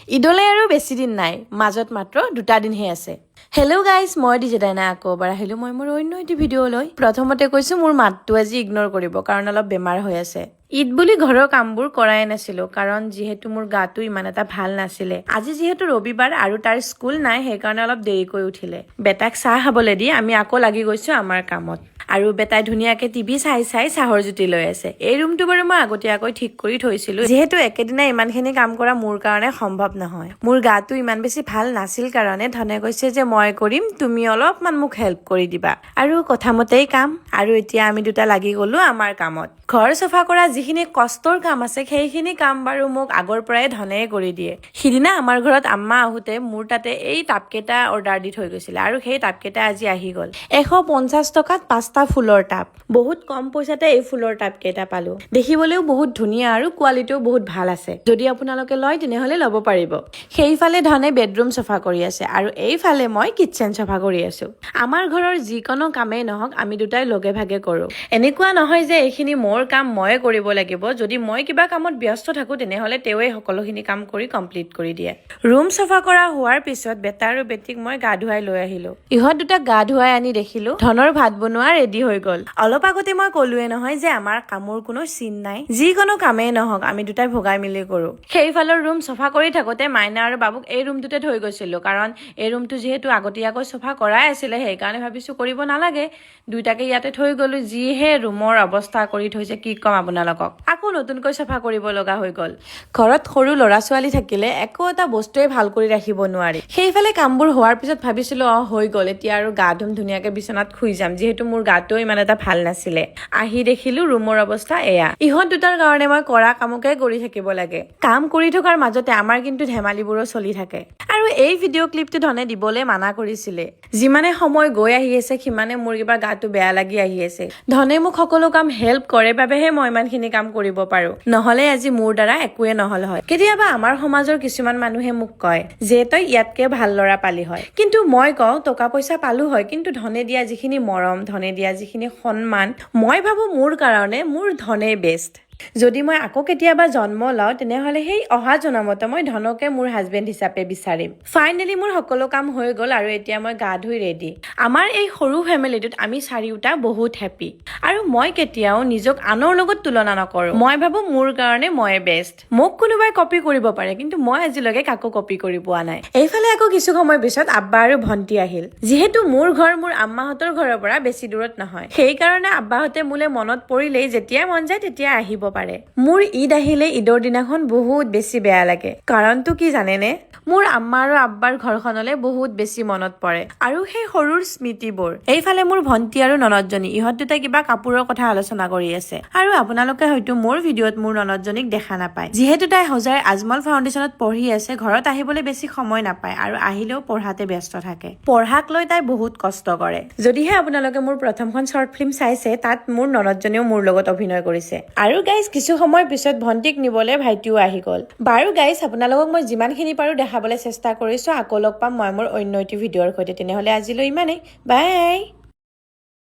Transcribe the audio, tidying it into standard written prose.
ঈদলৈ আৰু বেছি দিন নাই, মাজত মাত্ৰ 2টা দিনহে আছে। হেল্ল' গাইজ, মই ডিজে ডাইনা। আকৌ এবাৰ আহিলোঁ মই মোৰ অন্য এটি ভিডিঅ' লৈ। প্ৰথমতে কৈছোঁ, মোৰ মাতটো আজি ইগন'ৰ কৰিব, কাৰণ অলপ বেমাৰ হৈ আছে। ঈদ বুলি ঘৰৰ কামবোৰ কৰাই নাছিলোঁ, কাৰণ যিহেতু মোৰ গাটো ইমান এটা ভাল নাছিলে। আজি যিহেতু ৰবিবাৰ আৰু তাৰ স্কুল নাই, সেইকাৰণে অলপ দেৰিকৈ উঠিলে। বেটাক চাহ খাবলৈ দি আমি আকৌ লাগি গৈছোঁ আমাৰ কামত আৰু বেটাই ধুনীয়াকে টিভি চাই চাই চাহৰ জুতি লৈ আছে। এই ৰুমটো বাৰু মই আগতীয়াকৈ ঠিক কৰি থৈছিলো, যিহেতু একেদিনাই ইমানখিনি কাম কৰা মোৰ কাৰণে সম্ভৱ নহয়। মোৰ গাটো ইমান বেছি ভাল নাছিল কাৰণে ধনে কৈছে যে মই কৰিম, তুমি অলপমান মোক হেল্প কৰি দিবা। আৰু কথামতেই কাম। আৰু এতিয়া আমি দুটা লাগি গলো আমাৰ কামত। ঘৰ চফা কৰা যিখিনি কষ্টৰ কাম আছে, সেইখিনি কাম বাৰু মোক আগৰ পৰাই ধনে কৰি দিয়ে। সিদিনা আমাৰ ঘৰত আম্মা আহোঁতে মোৰ তাতে এই টাবকেইটা অৰ্ডাৰ দি থৈ গৈছিলে আৰু সেই টাবকেইটা আজি আহি গ'ল। 150 টকাত পাঁচটা ফুলৰ টাব। বহুত কম পইচাতে এই ফুলৰ টাব কেইটা পালো। দেখিবলৈও বহুত ধুনীয়া আৰু কোৱালিটিও বহুত ভাল আছে। যদি আপোনালোকে লয়, তেনেহ'লে ল'ব পাৰিব। সেইফালে ধনে বেডৰুম চফা কৰি আছে আৰু এইফালে মই কিটচেন চফা কৰি আছো। আমাৰ ঘৰৰ যিকোনো কামেই নহওক, আমি দুটাই লগে ভাগে কৰোঁ। এনেকুৱা নহয় যে এইখিনি মোৰ কাম, ময়ে কৰিব লাগিব। যদি মই কিবা কামত ব্যস্ত থাকোঁ, তেনেহ'লে তেওঁৱে সকলোখিনি কাম কৰি কমপ্লিট কৰি দিয়ে। ৰুম চফা কৰা হোৱাৰ পিছত বেটা আৰু বেটীক মই গা ধুৱাই লৈ আহিলো। ইহঁত দুটাক গা ধুৱাই আনি দেখিলো ধনৰ ভাত বনোৱা ৰেডি হৈ গ'ল। অলপ আগতে মই ক'লোৱে নহয় যে আমাৰ কামৰ কোনো চিন নাই। যিকোনো কামেই নহওক, আমি দুটাই ভগাই মিলি কৰোঁ। সেইফালৰ ৰুম চফা কৰি থাকোঁতে মাইনা আৰু বাবুক এই ৰুমটোতে থৈ গৈছিলো, কাৰণ এই ৰুমটো যিহেতু আগতীয়াকৈ চফা কৰাই আছিলে, সেইকাৰণে ভাবিছো কৰিব নালাগে। দুইটাকে ইয়াতে থৈ গ'লো। যিহে ৰুমৰ অৱস্থা কৰি থৈছে, কি ক'ম আপোনালোকক! আকৌ নতুনকৈ চফা কৰিব লগা হৈ গ'ল। ঘৰত সৰু ল'ৰা ছোৱালী থাকিলে একো এটা বস্তুৱে ভাল কৰি ৰাখিব নোৱাৰি। সেইফালে কামবোৰ হোৱাৰ পিছত ভাবিছিলো, অ হৈ গ'ল, এতিয়া আৰু গা ধুম, ধুনীয়াকে বিচনাত শুই যাম, যিহেতু মোৰ গাটোও ইমান এটা ভাল নাছিলে। আহি দেখিলো ৰুমৰ অৱস্থা এয়া। ইহঁত দুটাৰ কাৰণে মই কৰা কামকে কৰি থাকিব লাগে। কাম কৰি থকাৰ মাজতে আমাৰ কিন্তু ধেমালিবোৰো চলি থাকে। আৰু এই ভিডিঅ' ক্লিপটো ধনে দিবলৈ মানা কৰিছিলে। যিমানে সময় গৈ আহি আছে, সিমানে মোৰ কিবা গাটো বেয়া লাগি আহি আছে। ধনে মোক সকলো কাম হেল্প কৰে বাবেহে মই ইমানখিনি কাম কৰিব পাৰো, নহলে আজি মোৰ দ্বাৰা একোৱে নহল হয়। কেতিয়াবা আমাৰ সমাজৰ কিছুমান মানুহে মোক কয় যে তই ইয়াতকে ভাল ল'ৰা পালি হয়। কিন্তু মই কওঁ, টকা পইচা পালো হয়, কিন্তু ধনে দিয়া যিখিনি মৰম, ধনে দিয়া যিখিনি সন্মান, মই ভাবো মোৰ কাৰণে মোৰ ধনে বেষ্ট। যদি মই আকৌ কেতিয়াবা জন্ম লওঁ, তেনেহ'লে সেই অহা জনমতে মই ধনকে মোৰ হাজবেণ্ড হিচাপে বিচাৰিম। ফাইনেলি মোৰ সকলো কাম হৈ গ'ল আৰু এতিয়া মই গা ধুই ৰেডি। আমাৰ এই সৰু ফেমিলিটোত আমি চাৰিওটা বহুত হেপী আৰু মই কেতিয়াও নিজক আনৰ লগত তুলনা নকৰোঁ। মই ভাবোঁ মোৰ কাৰণে ময়ে বেষ্ট। মোক কোনোবাই কপি কৰিব পাৰে, কিন্তু মই আজিলৈকে কাকো কপি কৰি পোৱা নাই। এইফালে আকৌ কিছু সময় পিছত আব্বা আৰু ভণ্টি আহিল। যিহেতু মোৰ ঘৰ মোৰ আম্মাহঁতৰ ঘৰৰ পৰা বেছি দূৰত নহয়, সেইকাৰণে আব্বাহঁতে মোলে মনত পৰিলেই যেতিয়া মন যায় তেতিয়া আহিব পাৰে। মোৰ ঈদ আহিলে ঈদৰ দিনাখন বহুত বেছি বেয়া লাগে। কাৰণটো কি জানেনে? মোৰ আম্মা আৰু আব্বাৰ ঘৰখনলৈ বহুত বেছি মনত পৰে আৰু সেই সৰুৰ স্মৃতিবোৰ। এইফালে মোৰ ভণ্টি আৰু ননদজনী, ইহঁত দুটাই কিবা কাপোৰৰ কথা আলোচনা কৰি আছে। আৰু আপোনালোকে হয়তো মোৰ ভিডিঅ'ত মোৰ ননদজনীক দেখা নাপায়, যিহেতু তাই হোজাইৰ আজমল ফাউণ্ডেশ্যনত পঢ়ি আছে। ঘৰত আহিবলৈ বেছি সময় নাপায় আৰু আহিলেও পঢ়াতে ব্যস্ত থাকে। পঢ়াক লৈ তাই বহুত কষ্ট কৰে। যদিহে আপোনালোকে মোৰ প্ৰথমখন শ্বৰ্ট ফিল্ম চাইছে, তাত মোৰ ননদজনীও মোৰ লগত অভিনয় কৰিছে। আৰু গাইজ, কিছু সময় পিছত ভণ্টিক নিবলৈ ভাইটিও আহি গ'ল। বাৰু গাইজ, আপোনালোকক মই যিমানখিনি পাৰোঁ দেখাবলৈ চেষ্টা কৰিছোঁ। আকৌ লগ পাম মই মোৰ অন্য এটি ভিডিঅ'ৰ সৈতে। তেনেহ'লে আজিলৈ ইমানেই, বাই।